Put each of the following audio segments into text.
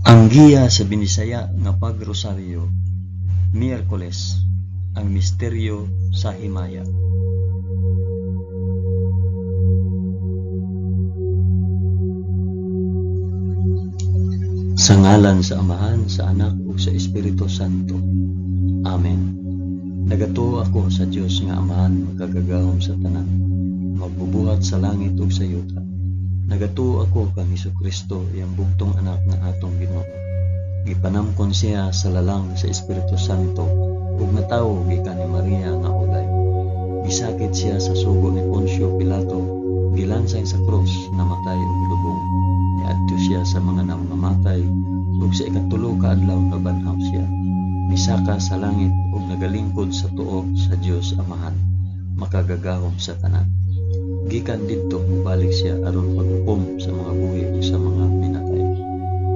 Ang giya sa Binisaya nga Pagrosaryo, Miyerkules, ang misteryo sa himaya. Sa ngalan sa Amahan, sa Anak ug sa Espiritu Santo. Amen. Nagatuo ako sa Dios nga Amahan makagagahom sa tanan, magbubuhat sa langit ug sa yuta. Nagatuo ako kang Hesukristo, iyang bugtong anak nga atong Ginoo. Gipanamkon siya sa lalang sa Espiritu Santo ug natawo gikan ni Maria nga ulay. Gisakit siya sa sugo ni Poncio Pilato, gilansang sa krus, namatay ug gilubong. Niadto siya sa mga namamatay ug sa ikatulo ka adlaw nabanhaw siya. Misaka sa langit ug nagalingkod sa tuo sa Dios Amahan, makagagahom sa tanan. Gikan didto mobalik siya aron paghukom sa mga buhi ug sa mga minatay.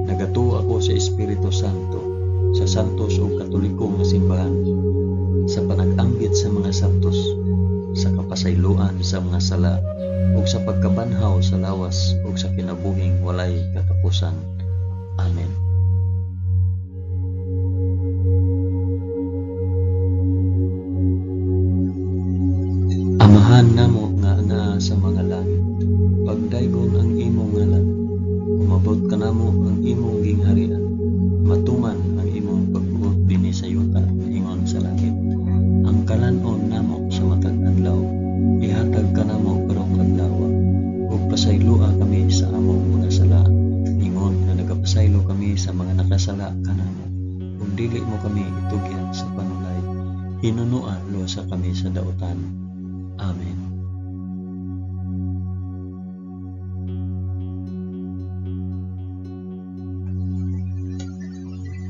Nagatuo ako sa Espiritu Santo, sa santos ug katoliko nga simbahan, sa panag-ambit sa mga santos, sa kapasayloan sa mga sala, ug sa pagkabanhaw sa lawas ug sa kinabuhing walay katapusan. Amen. Amahan namo nga anaa sa mga langit, pagdaygon ang imong ngalan, umabot kanamo ang imong gingharian, matuman ang imong pagbuot dinhi sa yuta ingon sa langit. Ang kalan-on namo sa matag adlaw, ihatag kanamo karong adlawa, ug pasayloa kami sa among mga sala, ingon nga nagapasaylo kami sa mga nakasala kanamo, ug dili mo kami itugyan sa panulay, hinunoa luwasa kami sa dautan. Amen.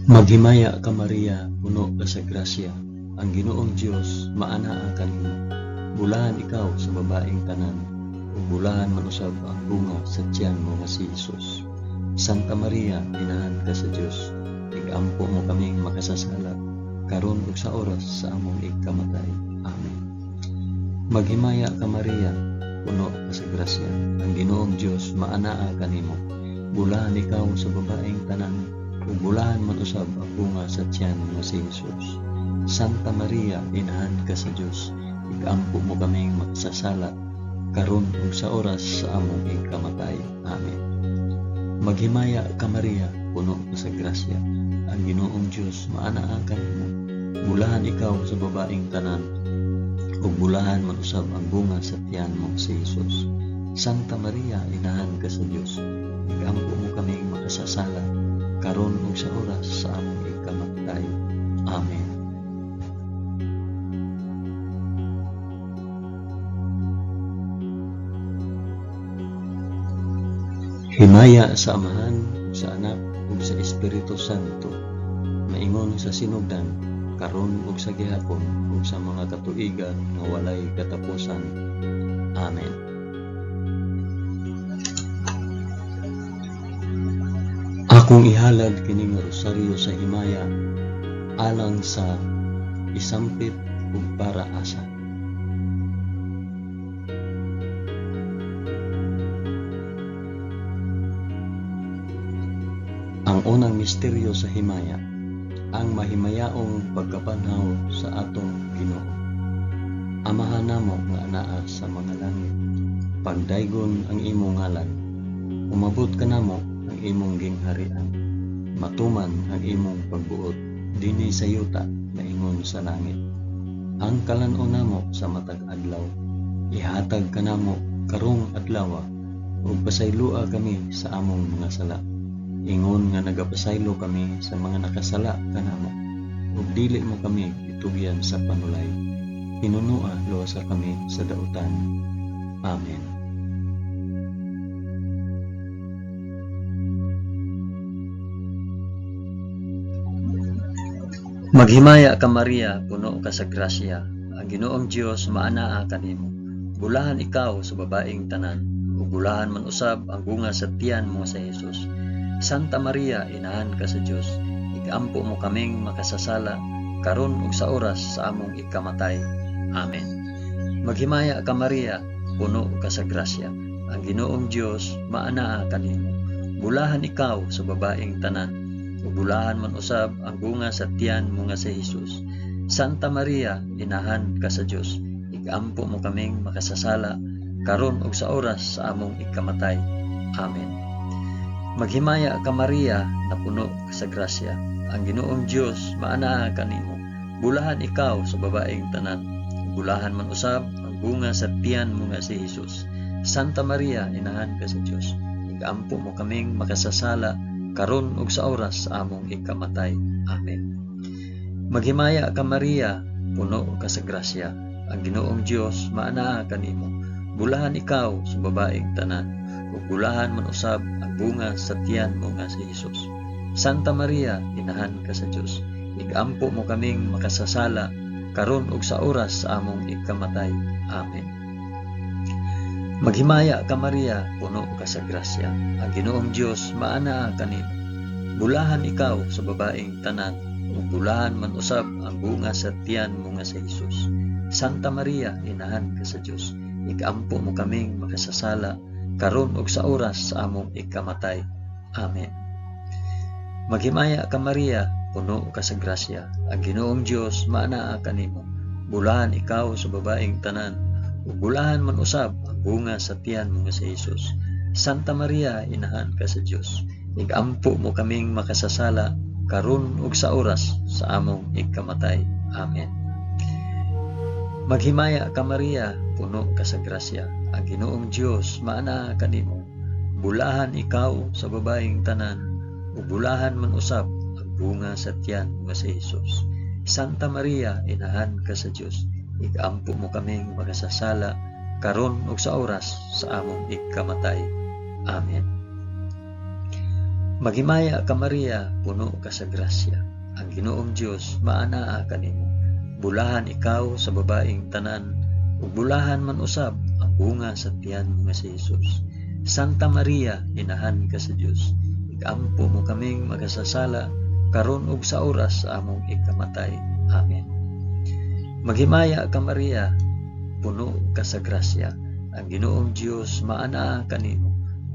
Maghimaya ka Maria, puno ka sa grasya, ang Ginoong Dios maanaa kanimo. Bulahan ikaw sa babaeng tanan, ug bulahan man usab ang bunga sa tiyan mo nga si Jesus. Santa Maria, inahan ka sa Dios, igampo mo kaming makasasala, karon ug sa oras sa among igkamatay. Amen. Maghimaya ka Maria, puno ka sa grasya, ang Ginoong Dios maanaa kanimo. Bulahan ikaw sa babaeng tanan, ug bulahan man usab ang bunga sa tiyan nga si Jesus. Santa Maria, inahan ka sa Dios, igampo mo kaming makasasala, karon ug sa oras sa among igkamatay. Amen. Maghimaya ka Maria, puno ka sa grasya, ang Ginoong Dios maanaa kanimo. Bulahan ikaw sa babaeng tanan, ug bulahan man usab ang bunga sa tiyan mo si Jesus. Santa Maria, inahan ka sa Dios, igampo mo kaming makasasala, karon ug sa oras sa among ikamatay. Amen. Himaya sa Amahan, sa Anak, ug sa Espiritu Santo, maingon sa sinugdan, karon ug sa gihapon, ug sa mga katuigan nga walay katapusan. Amen. Akong ihalad kining rosaryo sa himaya alang sa isampit ug para asa. Ang unang misteryo sa himaya, ang mahimayaong pagkabanhaw sa atong Ginoo. Amahan namo nga anaa sa mga langit, pagdaygon ang imong ngalan, umabot kanamo ang imong gingharian, matuman ang imong pagbuot dinhi sa yuta maingon sa langit. Ang kalan-on namo sa matag adlaw, ihatag kanamo karong adlawa, ug pasayloa kami sa among mga sala, ingon nga nagapasaylo kami sa mga nakasala kanamo, ug dili mo kami itugyan sa panulay, hinunoa luwasa kami sa dautan. Amen. Maghimaya ka Maria, puno ka sa grasya, ang Ginoong Dios maanaa kanimo. Bulahan ikaw sa babaeng tanan, ug bulahan man usab ang bunga sa tiyan mo sa Jesus. Santa Maria, inahan ka sa Dios, igampo mo kaming makasasala, karon ug sa oras sa among ikamatay. Amen. Maghimaya ka Maria, puno ka sa grasya, ang Ginoong Dios maanaa kanimo. Bulahan ikaw sa babaeng tanan, ug bulahan man usab ang bunga sa tiyan mo nga si Hesus. Santa Maria, inahan ka sa Dios, igampo mo kaming makasasala karon ug sa oras sa among ikamatay. Amen. Maghimaya ka Maria, napuno ka sa grasya. Ang Ginoong Dios maanaa kanimo. Bulahan ikaw sa babaeng tanan. Bulahan man usab ang bunga sa tiyan mo nga si Hesus. Santa Maria, inahan ka sa Dios, igampo mo kaming makasasala karon ug sa oras sa among ikamatay. Amen. Maghimaya ka Maria, puno ka sa grasya. Ang Ginoong Dios maanaa kanimo. Bulahan ikaw sa babaeng tanan, ug bulahan man usab ang bunga sa tiyan mo nga si Hesus. Santa Maria, inahan ka sa Dios, igampo mo kaming makasasala karon ug sa oras sa among ikamatay. Amen. Maghimaya ka Maria, puno ka sa grasya. Ang Ginoong Dios maanaa kanimo. Bulahan ikaw sa babaeng tanan, ug bulahan man usab ang bunga sa tiyan mo nga si Hesus. Santa Maria, inahan ka sa Dios, igampo mo kaming makasasala karon ug sa oras sa among ikamatay. Amen. Maghimaya ka Maria, puno ka sa grasya. Ang Ginoong Dios maanaa kanimo. Bulahan ikaw sa babaeng tanan, ug bulahan man usab ang bunga sa tiyan mo nga si Hesus. Santa Maria, inahan ka sa Dios, igampo mo kaming makasasala karon ug sa oras sa among ikamatay. Amen. Maghimaya ka Maria, puno ka sa grasya. Ang Ginoong Dios maanaa kanimo. Bulahan ikaw sa babaeng tanan, ug bulahan man usab ang bunga sa tiyan mo nga si Hesus. Santa Maria, inahan ka sa Dios, igampo mo kaming makasasala karon ug sa oras sa among ikamatay. Amen. Maghimaya ka Maria, puno ka sa grasya. Ang Ginoong Dios maanaa kanimo. Bulahan ikaw sa babaeng tanan, ug bulahan man usab ang bunga sa tiyan mo nga si Hesus. Santa Maria, inahan ka sa Dios, igampo mo kaming makasasala karon ug sa oras sa among ikamatay. Amen. Maghimaya ka Maria, puno ka sa grasya. Ang Ginoong Dios maanaa kanimo.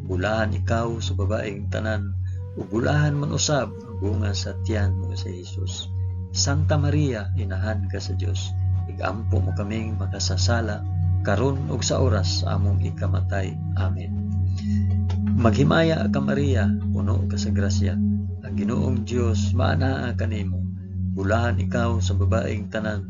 Bulahan ikaw sa babaeng tanan, ug bulahan man usab ang bunga sa tiyan mo nga si Hesus. Santa Maria, inahan ka sa Dios, igampo mo kaming makasasala karon ug sa oras sa among ikamatay. Amen. Maghimaya ka Maria, puno ka sa grasya. Ang Ginoong Dios maanaa kanimo. Bulahan ikaw sa babaeng tanan,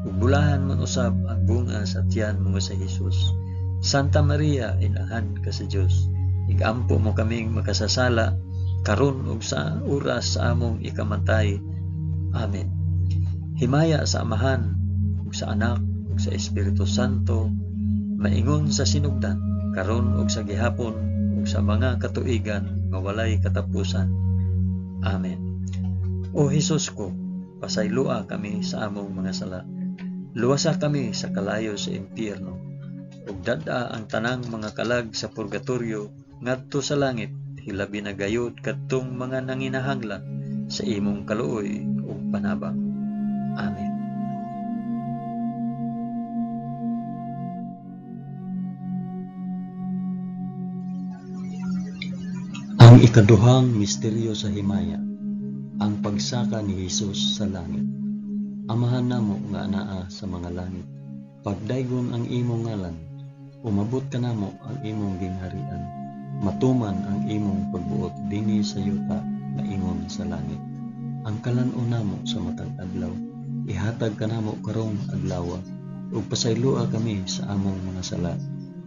ug bulahan man usab ang bunga sa tiyan mo nga si Hesus. Santa Maria, inahan ka sa Dios, igampo mo kaming makasasala karon ug sa oras sa among ikamatay. Amen. Himaya sa Amahan ug sa Anak ug sa Espiritu Santo, maingon sa sinugdan, karon ug sa gihapon ug sa mga katuigan nga walay katapusan. Amen. O Hesus ko, pasayloa kami sa among mga sala. Luwasa kami sa kalayo sa impyerno, ug dad-a ang tanang mga kalag sa purgatorio ngadto sa langit, hilabi na gayud kadtong mga nanginahanglan sa imong kaluoy ug panabang. Amen. Ang ikaduhang misteryo sa himaya, ang pagsaka ni Hesus sa langit. Amahan namo nga anaa sa mga langit, pagdaygon ang imong ngalan, umabot kanamo ang imong gingharian, matuman ang imong pagbuot dinhi sa yuta maingon sa langit. Ang kalan-on namo sa matag adlaw, ihatag kanamo karong adlawa, ug pasayloa kami sa among mga sala,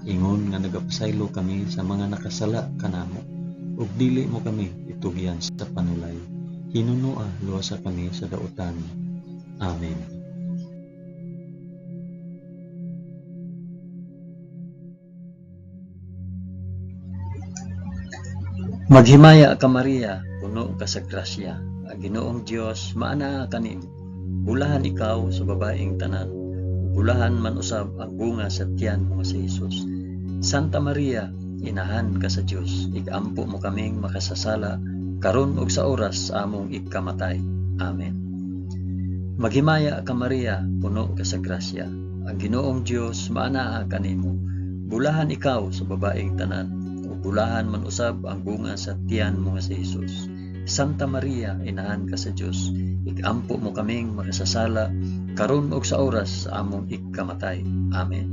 ingon nga nagapasaylo kami sa mga nakasala kanamo, ug dili mo kami itugyan sa panulay. Hinunoa luwasa kami sa dautan. Amen. Maghimaya ka Maria, puno ka sa grasya. Ang Ginoong Dios maanaa kanimo. Bulahan ikaw sa babaeng tanan, bulahan man usab ang bunga sa tiyan mo nga si Hesus. Santa Maria, inahan ka sa Dios, igampo mo kaming makasasala karon ug sa oras sa among ikamatay. Amen. Maghimaya ka Maria, puno ka sa grasya. Ang Ginoong Dios maanaa kanimo. Bulahan ikaw sa babaeng tanan, ug bulahan man usab ang bunga sa tiyan mo nga si Hesus. Santa Maria, inahan ka sa Dios, igampo mo kaming makasasala karon ug sa oras sa among ikamatay. Amen.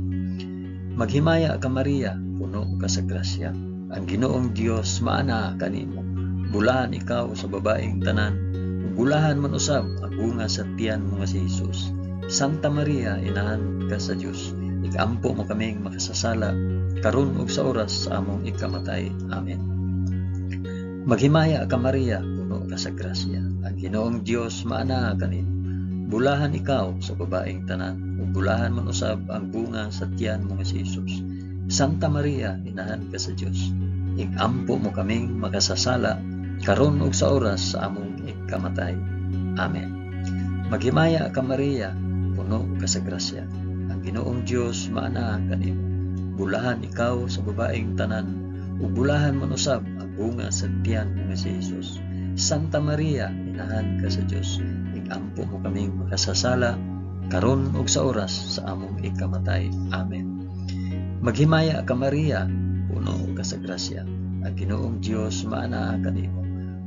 Maghimaya ka Maria, puno ka sa grasya. Ang Ginoong Dios maanaa kanimo. Bulahan ikaw sa babaeng tanan, ug bulahan man usab ang bunga sa tiyan mo nga si Jesus. Santa Maria, inahan ka sa Dios, ikampo mo kaming makasasala karon ug sa oras sa among ikamatay. Amen. Maghimaya ka Maria, puno ka sa grasya. Ang Ginoong Dios maanaa kanimo. Bulahan ikaw sa babaeng tanan, ug bulahan man usab ang bunga sa tiyan mo nga si Jesus. Santa Maria, inahan ka sa Dios, ikampo mo kaming makasasala karon ug sa oras sa among ikamatay. Amen. Maghimaya ka Maria, puno ka sa grasya. Ang Ginoong Dios maanaa kanimo. Bulahan ikaw sa babaeng tanan, ug bulahan man usab ang bunga sa tiyan mo nga si Jesus. Santa Maria, inahan ka sa Dios, ikampo mo kaming makasasala karon ug sa oras sa among ikamatay. Amen. Maghimaya ka Maria, puno ka sa grasya. Ang Ginoong Dios maanaa kanimo.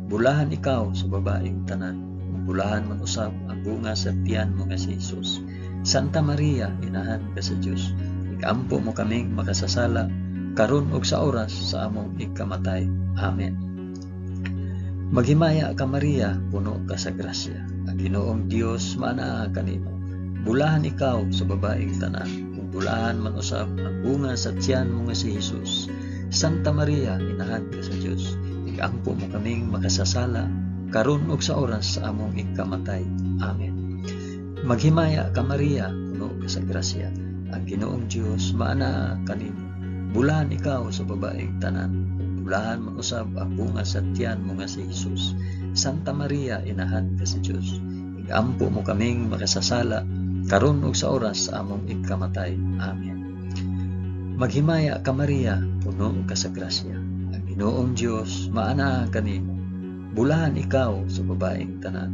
Bulahan ikaw sa babaeng tanan, ug bulahan man usab ang bunga sa tiyan mo nga si Jesus. Santa Maria, inahan ka sa Dios, ikampo mo kaming makasasala karon ug sa oras sa among ikamatay. Amen. Maghimaya ka Maria, puno ka sa grasya. Ang Ginoong Dios maanaa kanimo. Bulahan ikaw sa babaeng tanan, ug bulahan man usab ang bunga sa tiyan mo nga si Jesus. Santa Maria, inahan ka sa Dios, ikampo mo kaming makasasala karon ug sa oras sa among ikamatay. Amen. Maghimaya ka Maria, puno ka sa grasya. Ang Ginoong Dios maanaa kanimo. Bulahan ikaw sa babaeng tanan, ug bulahan man usab ang bunga sa tiyan mo nga si Jesus. Santa Maria, inahan ka sa Dios, ikampo mo kaming makasasala karon ug sa oras sa among ikamatay. Amen. Maghimaya ka Maria, puno ka sa grasya. Ang Ginoong Dios maanaa kanimo. Bulahan ikaw sa babaeng tanan,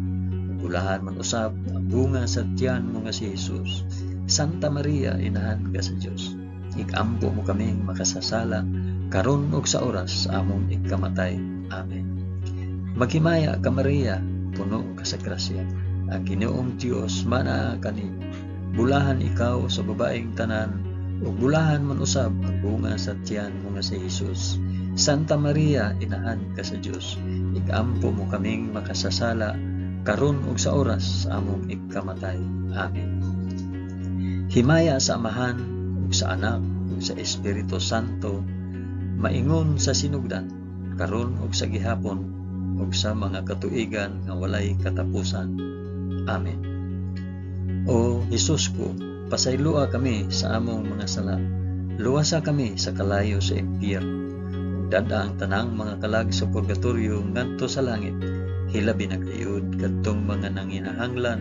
ug bulahan man usab ang bunga sa tiyan mo nga si Jesus. Santa Maria, inahan ka sa Dios, ikampo mo kaming makasasala karon ug sa oras sa among ikamatay. Amen. Maghimaya ka Maria, puno ka sa grasya. Ang Ginoong Dios maanaa kanimo. Bulahan ikaw sa babaeng tanan, ug bulahan man usab ang bunga sa tiyan mo nga si Jesus. Santa Maria, inahan ka sa Dios, ikampo mo kaming makasasala karon ug sa oras sa among ikamatay. Amen. Himaya sa Amahan ug sa Anak ug sa Espiritu Santo, maingon sa sinugdan, karon ug sa gihapon ug sa mga katuigan nga walay katapusan. Amen. O Jesus ko, pasayloa kami sa among mga sala. Luwasa kami sa kalayo sa impyerno. Ug dad-a ang tanang mga kalag sa purgatorio ngadto sa langit. Hilabi na gayud kadtong mga nanginahanglan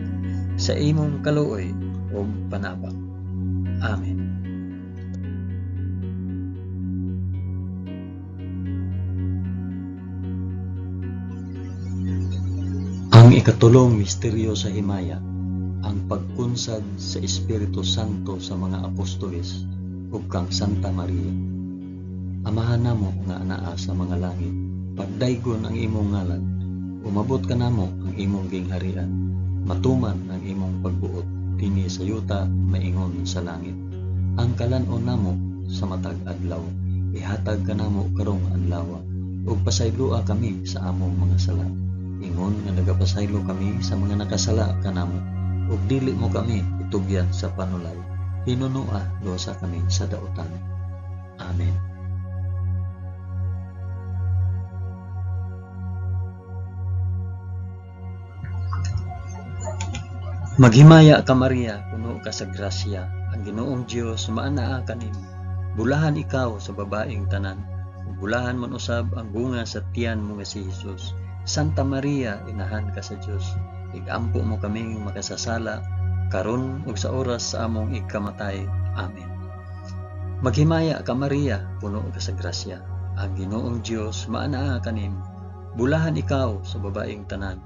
sa imong kaluoy ug panabang. Amen. Ang ikatulong misteryo sa himaya, ang pagkunsad sa Espiritu Santo sa mga apostoles ug kang Santa Maria. Amahan namo nga anaa sa mga langit, pagdaygon ang imong ngalan, umabot kanamo ang imong gingharian, matuman ang imong pagbuot dinhi sa yuta maingon sa langit. Ang kalan-on namo sa matag adlaw, ihatag kanamo karong adlaw, ug pasayloa kami sa among mga sala, ingon nga nagapasaylo kami sa mga nakasala kanamo, ug dili mo kami itugyan sa panulay, hinunoa luwasa kami sa dautan. Amen. Maghimaya ka Maria, puno ka sa grasya, ang Ginoong Dios maanaa kanimo. Bulahan ikaw sa babaeng tanan, ug bulahan man usab ang bunga sa tiyan mo nga si Jesus. Santa Maria, inahan ka sa Dios, igampo mo kaming makasasala karon ug sa oras sa among ikamatay. Amen. Maghimaya ka Maria, puno ka sa grasya, ang Ginoong Dios maanaa kanimo. Bulahan ikaw sa babaeng tanan,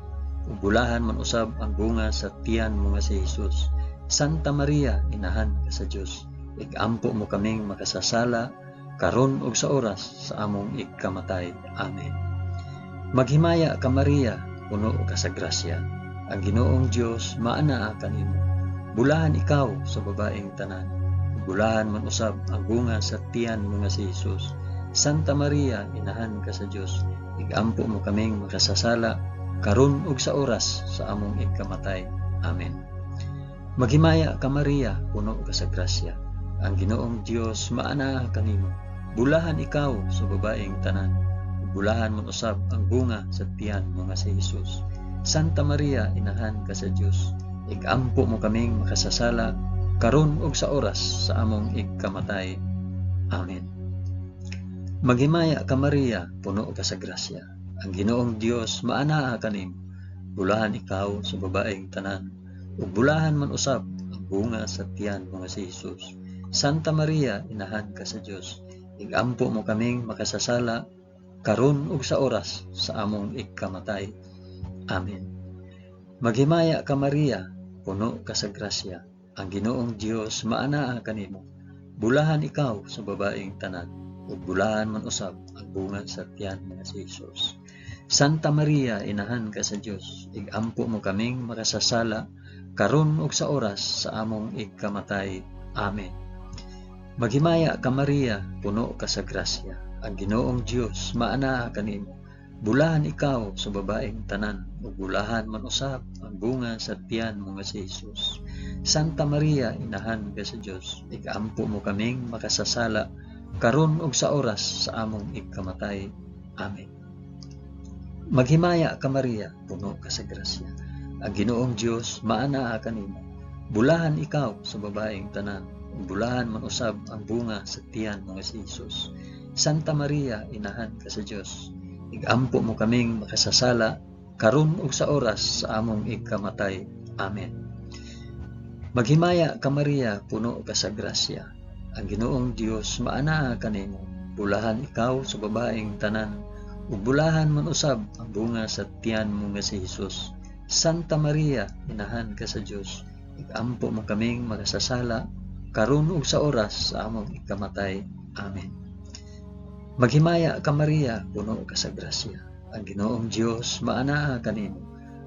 ug bulahan man usab ang bunga sa tiyan mo nga si Jesus. Santa Maria, inahan ka sa Dios, igampo mo kaming makasasala karon ug sa oras sa among ikamatay. Amen. Maghimaya ka Maria, puno ka sa grasya. Ang Ginoong Dios maanaa kanimo. Bulahan ikaw sa babaeng tanan. Bulahan man usab ang bunga sa tiyan mo nga si Jesus. Santa Maria, inahan ka sa Dios, igampo mo kaming makasasala karon ug sa oras sa among ikamatay. Amen. Maghimaya ka Maria, puno ka sa grasya. Ang Ginoong Dios maanaa kanimo. Bulahan ikaw sa babaeng tanan. Bulahan man usab ang bunga sa tiyan mo nga si Jesus. Santa Maria, inahan ka sa Dios, igampo mo kaming makasasala karon ug sa oras sa among igkamatay. Amen. Maghimaya ka Maria, puno ka sa grasya. Ang Ginoong Dios maanaa kanimo. Bulahan ikaw sa babaeng tanan, ug bulahan man usab ang bunga sa tiyan mo nga si Jesus. Santa Maria, inahan ka sa Dios, igampo mo kaming makasasala karon ug sa oras sa among igkamatay. Amen. Maghimaya ka Maria, puno ka sa grasya. Ang Ginoong Dios maanaa kanimo. Bulahan ikaw sa babaeng tanan, ug bulahan man usab ang bunga sa tiyan mo nga si Jesus. Santa Maria, inahan ka sa Dios, igampo mo kaming makasasala karon ug sa oras sa among igkamatay. Amen. Maghimaya ka Maria, puno ka sa grasya. Ang Ginoong Dios maanaa kanimo. Bulahan ikaw sa babaeng tanan, ug bulahan man usab ang bunga sa tiyan mo nga si Jesus. Santa Maria, inahan ka sa Dios, igampo mo kaming makasasala karon ug sa oras sa among igkamatay. Amen. Maghimaya ka Maria, puno ka sa grasya. Ang Ginoong Dios maanaa kanimo. Bulahan ikaw sa babaeng tanan, ug bulahan man usab ang bunga sa tiyan mo nga si Jesus. Santa Maria, inahan ka sa Dios, igampo mo kaming makasasala karon ug sa oras sa among igkamatay. Amen. Maghimaya ka Maria, puno ka sa grasya. Ang Ginoong Dios maanaa kanimo. Bulahan ikaw sa babaeng tanan, ug bulahan man usab ang bunga sa tiyan mo nga si Jesus. Santa Maria, inahan ka sa Dios, igampo mo kaming makasasala karon ug sa oras sa among ikamatay. Amen. Maghimaya ka Maria, puno ka sa grasya. Ang Ginoong Dios maanaa kanimo.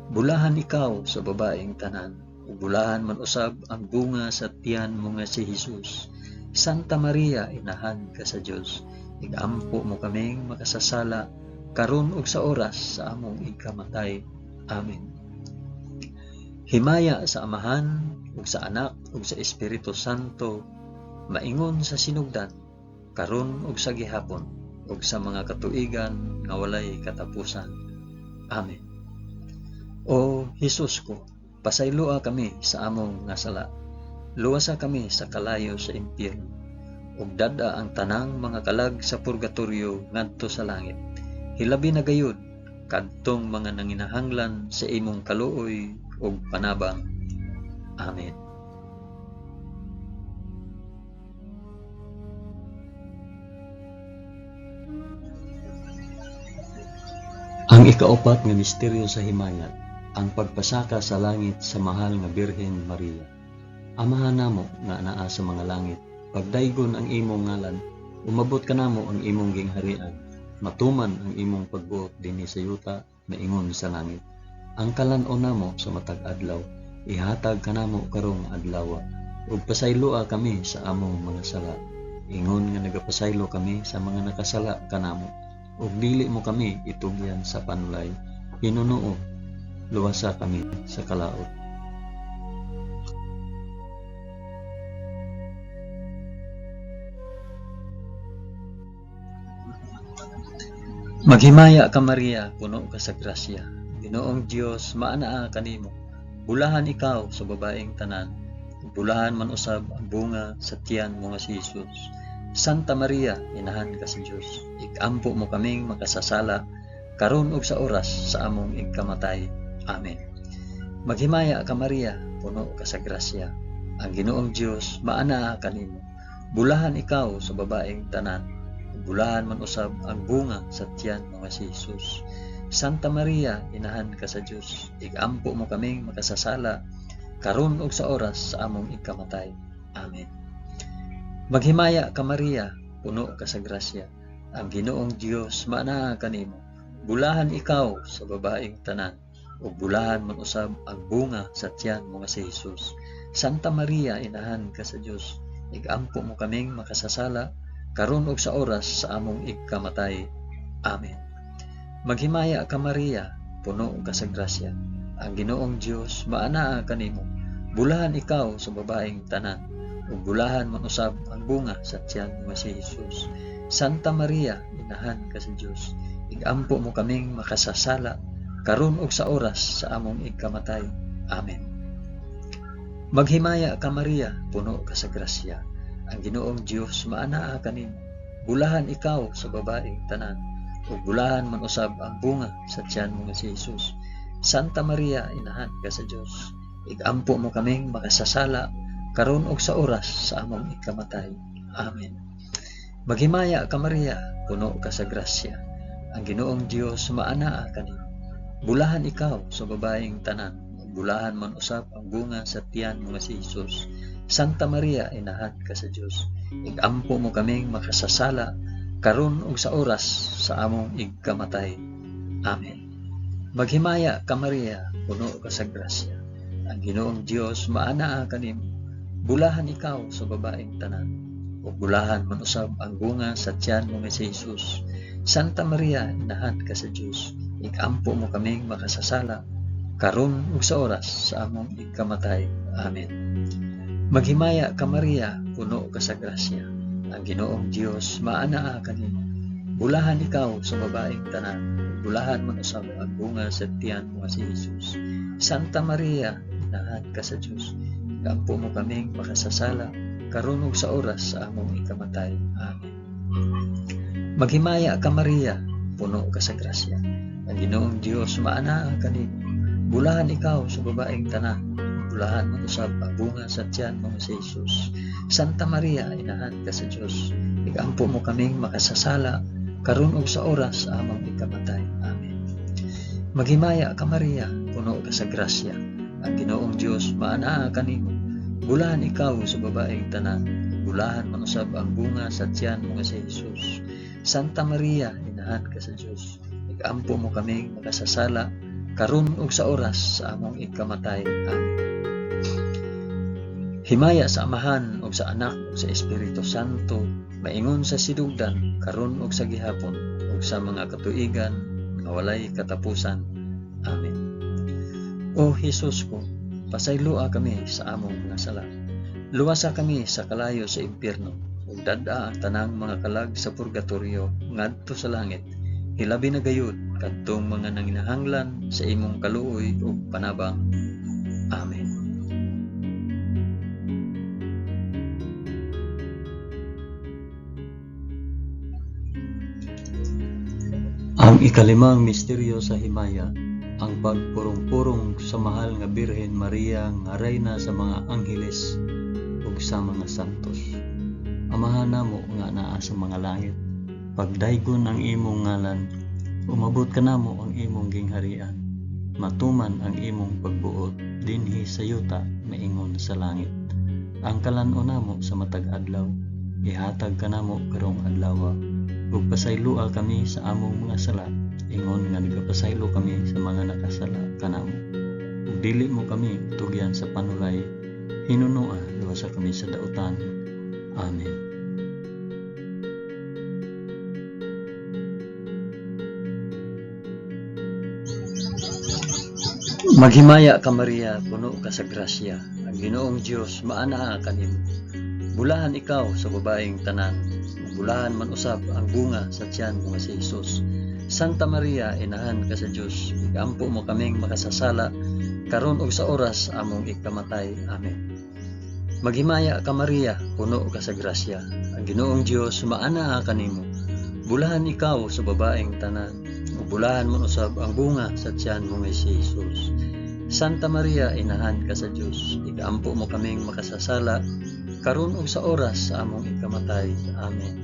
Bulahan ikaw sa babaeng tanan, ug bulahan man usab ang bunga sa tiyan mo nga si Jesus. Santa Maria, inahan ka sa Dios, igampo mo kaming makasasala karon ug sa oras sa among ikamatay. Amen. Himaya sa Amahan ug sa Anak ug sa Espiritu Santo, maingon sa sinugdan, karon ug sa gihapon, ug sa mga katuigan nga walay katapusan. Amen. O Hesus ko, pasayloa kami sa among nga sala. Luwasa kami sa kalayo sa impyerno, ug dad-a ang tanang mga kalag sa purgatorio ngadto sa langit. Hilabi na gayud kadtong mga nanginahanglan sa imong kaluoy ug panabang. Amen. Ang ikaupat nga misteryo sa himayat, ang pagpasaka sa langit sa mahal nga Birhen Maria. Amahan namo nga anaa sa mga langit, pagdaygon ang imong ngalan, umabot kanamo ang imong gingharian, matuman ang imong pagbuot dinhi sa yuta maingon sa langit. Ang kalan-on namo sa matag adlaw, ihatag kanamo karong adlaw, ug pasayloa kami sa among mga sala, ingon nga nagapasaylo kami sa mga nakasala kanamo, ug dili mo kami itugyan sa panulay, hinunuo luwasa kami sa kalaot. Maghimaya ka Maria, puno ka sa grasya. Ginoong Dios maanaa kanimo. Bulahan ikaw sa babaeng tanan, bulahan man usab ang bunga sa tiyan mo nga si Jesus. Santa Maria, inahan ka sa Dios, ikampo mo kaming makasasala karon ug sa oras sa among igkamatay. Amen. Maghimaya ka Maria, puno ka sa grasya. Ang Ginoong Dios maanaa kanimo. Bulahan ikaw sa babaeng tanan, bulahan man usab ang bunga sa tiyan mo nga si Jesus. Santa Maria, inahan ka sa Dios, igampo mo kaming makasasala karon ug sa oras sa among ikamatay. Amen. Maghimaya ka Maria, puno ka sa grasya. Ang Ginoong Dios maanaa kanimo. Bulahan ikaw sa babaeng tanan, ug bulahan man usab ang bunga sa tiyan mo nga si Jesus. Santa Maria, inahan ka sa Dios, igampo mo kaming makasasala, karon ug sa oras sa among igkamatay. Amen. Maghimaya ka Maria, puno ka sa grasya. Ang Ginoong Dios maanaa kanimo. Bulahan ikaw sa babaeng tanan, ug bulahan man usab ang bunga sa tiyan mo nga si Jesus. Santa Maria, inahan ka sa Dios, igampo mo kaming makasasala, karon ug sa oras sa among igkamatay. Amen. Maghimaya ka Maria, puno ka sa grasya. Ang Ginoong Dios maanaa kanimo. Bulahan ikaw sa babaeng tanan, ug bulahan man usab ang bunga sa tiyan mo nga si Jesus. Santa Maria, inahan ka sa Dios, igampo mo kaming makasasala, karon ug sa oras sa among ikamatay. Amen. Maghimaya ka Maria, puno ka sa grasya. Ang Ginoong Dios maanaa kanimo. Bulahan ikaw sa babaeng tanan, ug bulahan man usab ang bunga sa tiyan mo nga si Jesus. Santa Maria, inahan ka sa Dios, igampo mo kaming makasasala, karon ug sa oras sa among igkamatay. Amen. Maghimaya ka Maria, puno ka sa grasya. Ang Ginoong Dios maanaa kanimo. Bulahan ikaw sa babaeng tanan, ug bulahan man usab ang bunga sa tiyan mo nga si Jesus. Santa Maria, inahan ka sa Dios, igampo mo kaming makasasala, karon ug sa oras sa among igkamatay. Amen. Maghimaya ka Maria, puno ka sa grasya. Ang Ginoong Dios maanaa kanimo. Bulahan ikaw sa babaeng tanan, ug bulahan man usab ang bunga sa tiyan mo nga si Jesus. Santa Maria, inahan ka sa Dios, igampo mo kaming makasasala, karon ug sa oras sa among ikamatay. Amen. Maghimaya ka Maria, puno ka sa grasya. Ang Ginoong Dios maanaa kanimo. Bulahan ikaw sa babaeng tanan, bulahan man usab ang bunga sa tiyan mo nga si Jesus. Santa Maria, inahan ka sa Dios, igampo mo kaming makasasala, karon ug sa oras sa among ikamatay. Amen. Maghimaya ka Maria, puno ka sa grasya. Ang Ginoong Dios maanaa kanimo. Bulahan ikaw sa babaeng tanan, bulahan man usab ang bunga sa tiyan mo nga si Jesus. Santa Maria, inahan ka sa Dios, igampo mo kaming makasasala, karon ug sa oras sa among ikamatay. Amen. Himaya sa Amahan ug sa Anak ug sa Espiritu Santo, maingon sa sidugdan, karon ug sa gihapon, ug sa mga katuigan nga walay katapusan. Amen. O Hesus ko, pasayloa kami sa among mga sala. Luwasa kami sa kalayo sa impyerno, ug dad-a ang tanang mga kalag sa purgatorio ngadto sa langit. Hilabi na gayud kadtong mga nanginahanglan sa imong kaluoy ug panabang. Amen. Ang ikalimang misteryo sa himaya, ang pagpurong-purong sa mahal nga Birhen Maria nga reyna sa mga angheles ug sa mga santos. Amahan namo nga naa sa mga langit, pagdaygon ang imong ngalan, umabot kanamo ang imong gingharian, matuman ang imong pagbuot dinhi sa yuta maingon sa langit. Ang kalan-on namo sa matag adlaw, ihatag kanamo karong adlawa, ug pasayloa kami sa among mga sala, ingon nga nagapasaylo kami sa mga nakasala kanamo. Ug dili mo kami tugyan sa panulay, hinunoa luwasa kami sa dautan. Amen. Maghimaya ka Maria, puno ka sa grasya. Ang Ginoong Dios maanaa kanimo. Bulahan ikaw sa babaeng tanan, bulahan man usab ang bunga sa tiyan mo nga si Jesus. Santa Maria, inahan ka sa Dios, igampo mo kaming makasasala, karon ug sa oras among ikamatay. Amen. Maghimaya ka Maria, puno ka sa grasya. Ang Ginoong Dios maanaa kanimo. Bulahan ikaw sa babaeng tanan, ug bulahan man usab ang bunga sa tiyan mo nga si Jesus. Santa Maria, inahan ka sa Dios, igampo mo kaming makasasala, karon ug sa oras sa among ikamatay. Amen.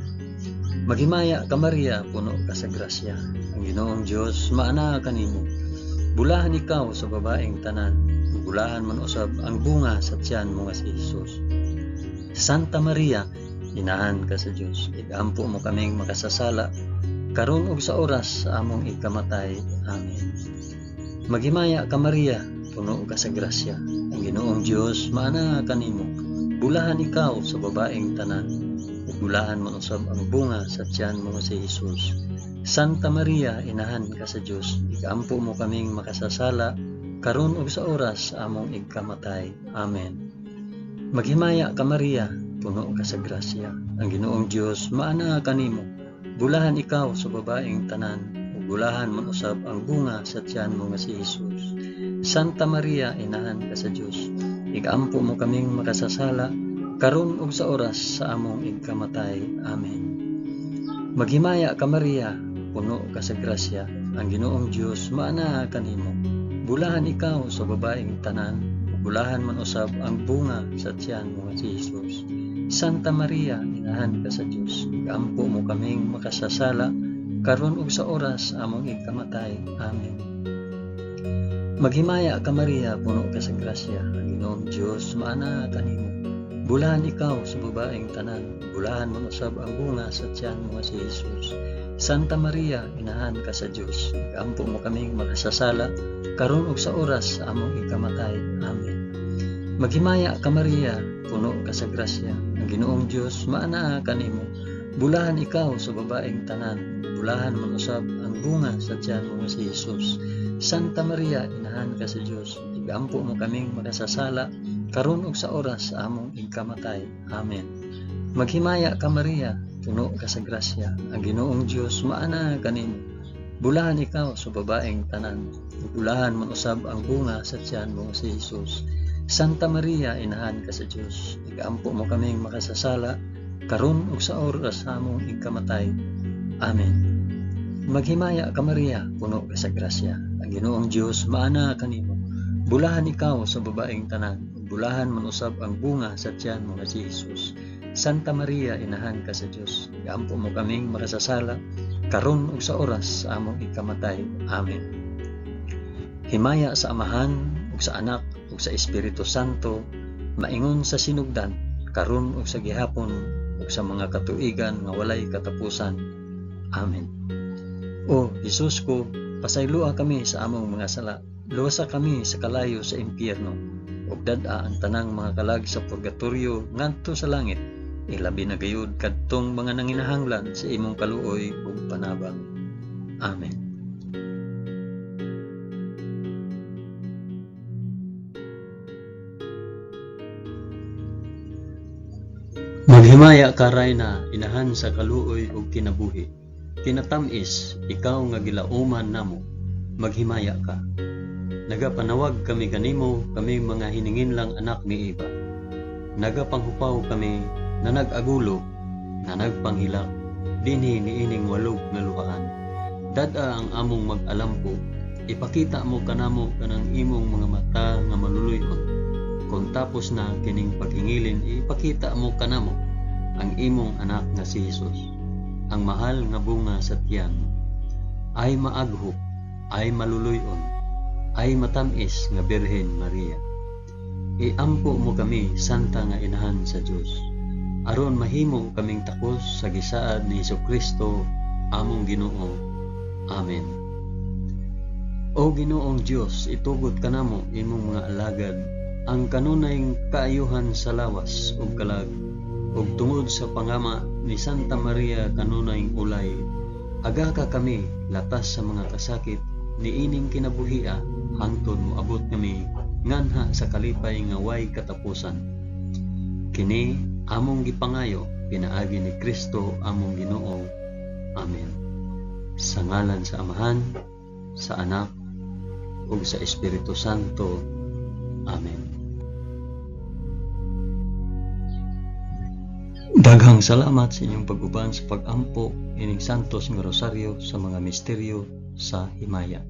Maghimaya ka Maria, puno ka sa grasya. Ang Ginoong Dios maanaa kanimo. Bulahan ikaw sa babaeng tanan, ug bulahan man usab ang bunga sa tiyan mo nga si Jesus. Santa Maria, inahan ka sa Dios, igampo mo kaming makasasala, karon ug sa oras sa among ikamatay. Amen. Maghimaya ka Maria, puno ka sa grasya, ang Ginoong Dios maanaa kanimo. Bulahan ikaw sa babaeng tanan, ug bulahan man usab ang bunga sa tiyan mo nga si Hesus. Santa Maria, inahan ka sa Dios, igaampo mo kaming makasasala, karon ug sa oras sa among igkamatay. Amen. Maghimaya ka Maria, puno ka sa grasya, ang Ginoong Dios maanaa kanimo. Bulahan ikaw sa babaeng tanan, ug bulahan man usab ang bunga sa tiyan mo nga si Hesus. Santa Maria, inahan ka sa Dios, igaampo mo kaming makasasala, karon ug sa oras sa among igkamatay. Amen. Maghimaya ka Maria, puno ka sa grasya, ang Ginoong Dios maanaa kanimo. Bulahan ikaw sa babaeng tanan, ug bulahan man usab ang bunga sa tiyan mo nga si Hesus. Santa Maria, inahan ka sa Dios, igaampo mo kaming makasasala, karon ug sa oras among ikamatay. Amen. Maghimaya ka Maria, puno ka sa grasya, ang Ginoong Dios maanaa kanimo. Bulahan ikaw sa babaeng tanan, bulahan man usab ang bunga sa tiyan mo nga si Hesus. Santa Maria, inahan ka sa Dios, igaampo mo kaming makasasala, karon ug sa oras sa among ikamatay. Amen. Maghimaya ka Maria, puno ka sa grasya, ang Ginoong Dios maanaa kanimo. Bulahan ikaw sa babaeng tanan, bulahan man usab ang bunga sa tiyan mo nga si Hesus. Santa Maria, inahan ka sa Dios, igaampo mo kaming makasasala, karon ug sa oras sa among ikamatay. Amen. Maghimaya ka Maria, puno ka sa grasya, ang Ginoong Dios maanaa kanimo. Bulahan ikaw sa babaeng tanan, bulahan man usab ang bunga sa tiyan mo nga si Hesus. Santa Maria, inahan ka sa Dios, igaampo mo kaming makasasala, karon ug sa oras sa among ikamatay. Amen. Maghimaya ka Maria, puno ka sa grasya, ang Ginoong Dios maanaa kanimo. Bulahan ikaw sa babaeng tanan, bulahan man usab ang bunga sa tiyan mo nga si Hesus. Santa Maria, inahan ka sa Dios, igaampo mo kaming makasasala, karon ug sa oras sa among ikamatay. Amen. Himaya sa Amahan ug sa Anak ug sa Espiritu Santo, maingon sa sinugdan, karon ug sa gihapon ug sa mga katuigan nga walay katapusan. Amen. O Hesus ko, pasayloa kami sa among mga sala, luwasa kami sa kalayo sa impyerno, ug dad-a ang tanang mga kalag sa purgatorio ngadto sa langit, ilabi na gayud kadtong mga nanginahanglan sa imong kaluoy ug panabang. Amen. Maghimaya ka Rayna, inahan sa kaluoy ug kinabuhi. Kinatam-is, ikaw nga gilauman namo, maghimaya ka. Nagapanawag kami kanimo, kami mga hininginlang anak ni Eva. Nagapanghupaw kami na nag-agulo, na nagpanghilak, dinhi niining walog nga luhaan. Dad-a ang among mag-alampo, ipakita mo kanamo kanang imong mga mata nga maluluy-on. Kung tapos na kining paghingilin, ipakita mo kanamo ang imong anak nga si Hesus, ang mahal nga bunga sa tiyan. Ay maaghop, ay maluluy-on, ay matamis nga Birhen Maria. Iampo mo kami, Santa nga Inahan sa Dios, aron mahimo kaming takos sa gisaad ni Hesukristo among Ginoo. Amen. O Ginoong Dios, itugot kanamo imong mga alagad ang kanunay kaayuhan sa lawas ug kalag, ug tungod sa pangama ni Santa Maria kanunay ulay, agaka kami latas sa mga kasakit niining kinabuhia hangtod moabot kami nganha sa kalipay nga way katapusan. Kini among gipangayo pinaagi ni Kristo among Ginoo. Amen. Sa ngalan sa Amahan, sa Anak, ug sa Espiritu Santo. Amen. Daghang salamat sa inyong pag-uban sa pag-ampo ining Santos nga Rosaryo sa mga misteryo sa himaya.